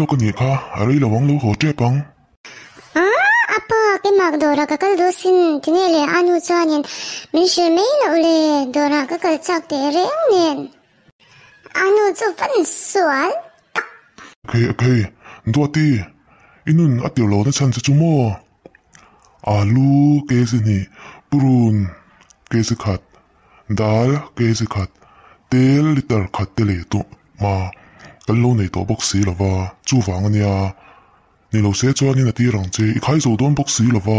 lawk a nih kha, a rei lo ang lo haw tep ang. Aaa a pa keimah dawrah ka kal duh sin, tinge le a nu chuanin min hrilh mai loh le, dawrah ka kal chak teh reng nen. A nu chu van sual tak. Khei khei, Duati, i nun a tir lo na chhan che chu maw? Alu kg hnih, purun kg khat, dal kg khat, tel liter khat te leh tawh hma kan lo nei tawh bawk si lo va, chuvang a nia. Ni lo se chuanin a tir ang che, i khai zo dawn bawk si lo va,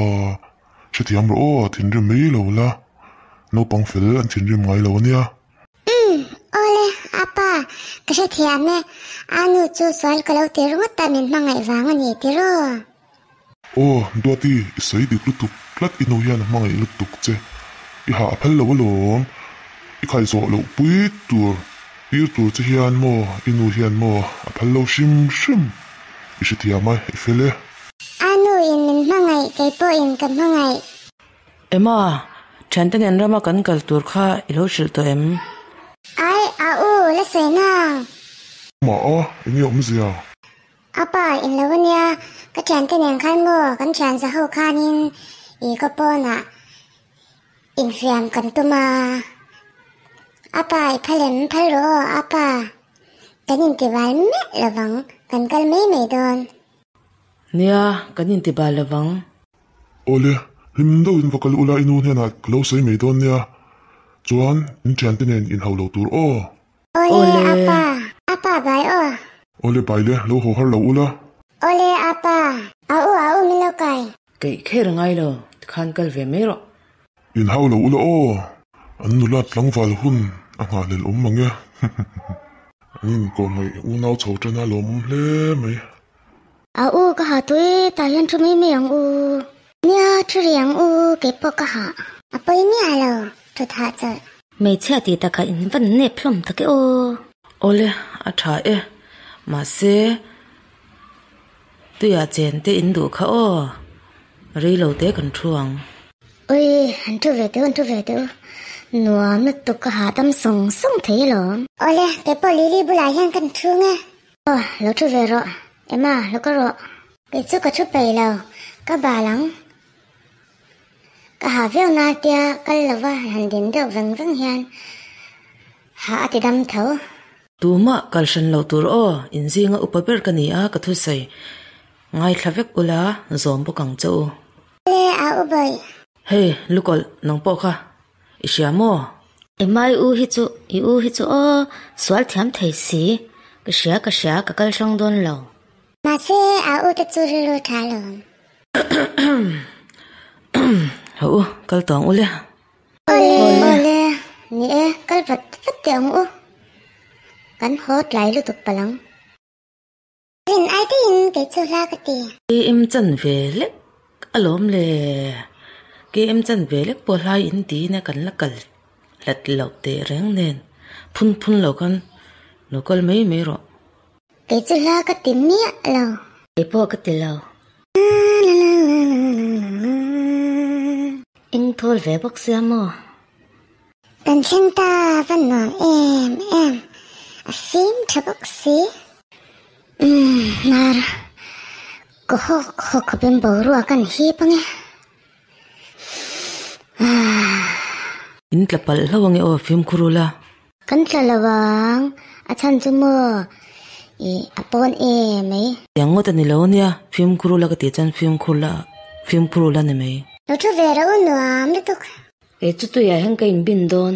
hrethiam rawh aw, thinrim mai lo la, naupang fel an thinrim ngai lo a nia. Umm, awle, apa, ka hrethiam e, a nu chu sual ka lo ti ringawt a min hmangaih vang a ni tiraw? Aw, Duati, i sawi dik lutuk tlat i nu hian a hmangaih lutuk che, i hah a phal lo alawm, i khai zawh loh pui tur tir tur che hian maw i nu hian maw a phal lo hrim hrim, i hrethiam a, i fel e. A nu in min hmangaih, kei pawhin ka hmangaih. Emma, thiante nen rama kan kal tur kha i lo hrilh tawh em? Ai, a u, la sawi nang. Mah a, enge awmzia? A pa in lo ania, ka thiante nen khan maw kan thian za ho khanin i ka pawnah infiam kan tum a. A pa i phal em phal rawh aw a pa, kan intibal miah lovang, kan kal mai mai dawn. Nia, kan intibal lovang. Awle, hlim deuhin va kal ula i nu hnenah ka lo sawi mai dawn nia, chuan in thiante nen inhau lo tur aw. Awle apa, apa bai aw. Awle bai le, lo haw har lo ula. Awle apa, a u a u min lo kai. Keih kher ngai lo, tikhan kal ve mai rawh. In hau lo ula aw, an nula tlangval hun a nghahhlelh awm mang e. An inkawmngaih unau chho ṭan a lawmawm hle mai. A u ka ha tui tah hian thu mai mai ang u. Nia thu ri ang u kei pawh ka ha. A pawi miah lo thu thah chawlh. Hmeichhia tih takah in van nep hlawm tak e aw. Awle a tha e mahse tuiah chen te in duh kha aw rei lo te kan thu ang. Ui han thu ve teu han thu ve teu nuam lutuk ka hahdam sawng sawng thei alawm. Awle kei pawh Lily bulah hian kan thu nge. Aw, lo thu ve rawh. Emma, lo ka rawh. Kei chu ka thu peih lo, ka bal ang. Ka ha viau na tia kal lova han din deuh veng veng hian ha a ti dam tho. Tumah kal hran lo tur aw, inzinga upa ber ka ni a, ka thusawi ngaithla vek ula zawm bawk ang che u. Le a u bawih. Hei, Lukawlh, nang pawh kha i hria maw? Emma i u hi chu, i u hi chu aw, sual thiam thei si. Ka hria, ka hria, ka kal hrang dawn lo. Mahse, a u te chu rilru tha alawm. Ha u, kal tawh ang u le. Awle, awle, ni e, kal vat vat teh ang u. Kan haw tlai lutuk palh ang. Rin ai teiin kei chu hla ka ti. KM chan ve lek alawm le. KM chan ve lek pawh hlai in tiin a kan la kal hlat loh teh reng nen phun phun lo khan lo kal mai mai rawh. Kei chu hla ka ti miah lo. Kei pawh ka ti lo. Eng thawl ve bawk sia maw? Kan thleng ta va nuam em em, a fim tha bawk si. Umm hnar kaw hawk hawk khawpin boruak an hip ange. Aah. In tla palh hlauh ange aw fimkhur ula. Kan tla lo ang, a chhan chu maw ih a pawn em mai. Tiang ngawt a ni lo ania, fimkhur ula ka tih chuan fimkhur la fimkhur ula ni mai. Lo thu ve rawh u nuam lutuk. Kei chu tuiah hian ka inbin dawn.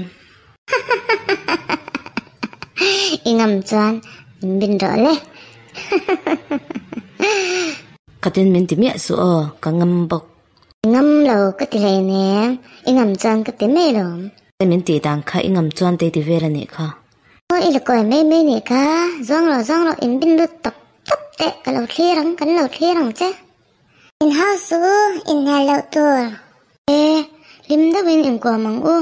I ngam chuan inbin rawh le. Khatin min ti miah suh aw, ka ngam bawk. I ngam lo ka ti hleinem, i ngam chuan ka ti mai lawm. Min tih dan kha i ngam chuan tei ti vel a nih kha. Aw i la kawi mai mai nih kha, zuang lo zuang lo inbin lut tawp tawp teh ka lo thlir ang, kan lo thlir ang che. In hau suh u, inhnial loh tur. E, hlim deuhin inkuam ang u.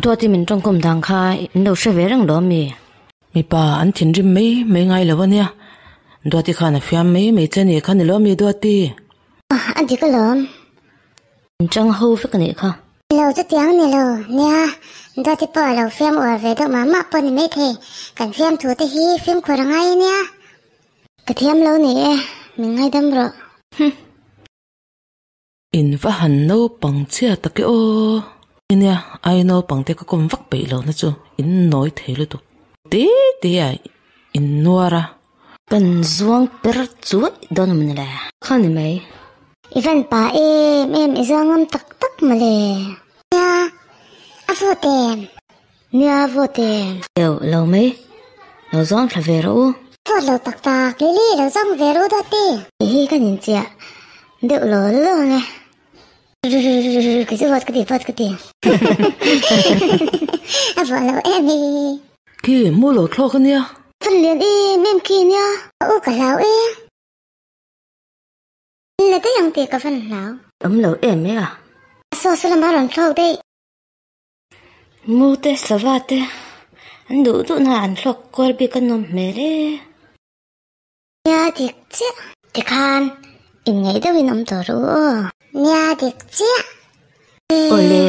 Duati min tawngkawm dan kha in lo hre ve reng lo ami? Mipa an thinrim mai mai ngai lo ania. Duati khan a fiam mai mai che nih kha ni lo ami Duati? A dik alawm. In chang ho vek anih kha. Lo chutiang ni lo, nia, Duati pawh a lo fiam uar ve deuh mah mah pawh ni maithei. Kan fiamthu te hi fimkhur a ngai ania. Ka thiam lo ni e, min ngaidam rawh. Humm. In va han naupang chhia tak e aw. Nia, ai naupang te ka kawm vak peih lo na chu in nawi thei lutuk. Te te a in nuar a. Kan zuang per chuai dawn a mawni le. Kha ni mai. I van pa em em i zuang ngam tak tak mawle. Nia, a vawt em? Nia, a vawt em? Deuh lo mai. Lo zuang thla ve rawh u. Vawt lo tak tak, Lily lo zuang ve rawh u dawt i. Hei hi kan inchiah deuh lo lo ang e. Kei chu vawt ka ti, vawt ka ti. A vawt lo em hi. Khi, mu lo thlawk a nia. Van lian em em khi nia. A u ka hlau e. La daih ang tih ka van hlau. Awm lo em e a. Saw saw lamah rawn thlawk daih. Mu te sava te an duh duh na an thlawk kual bik a nawm hmel e. Nia dik chiah. Tikhan inngeih deuhin awm tawh rawh u aw. Nia dik chiah. Awle.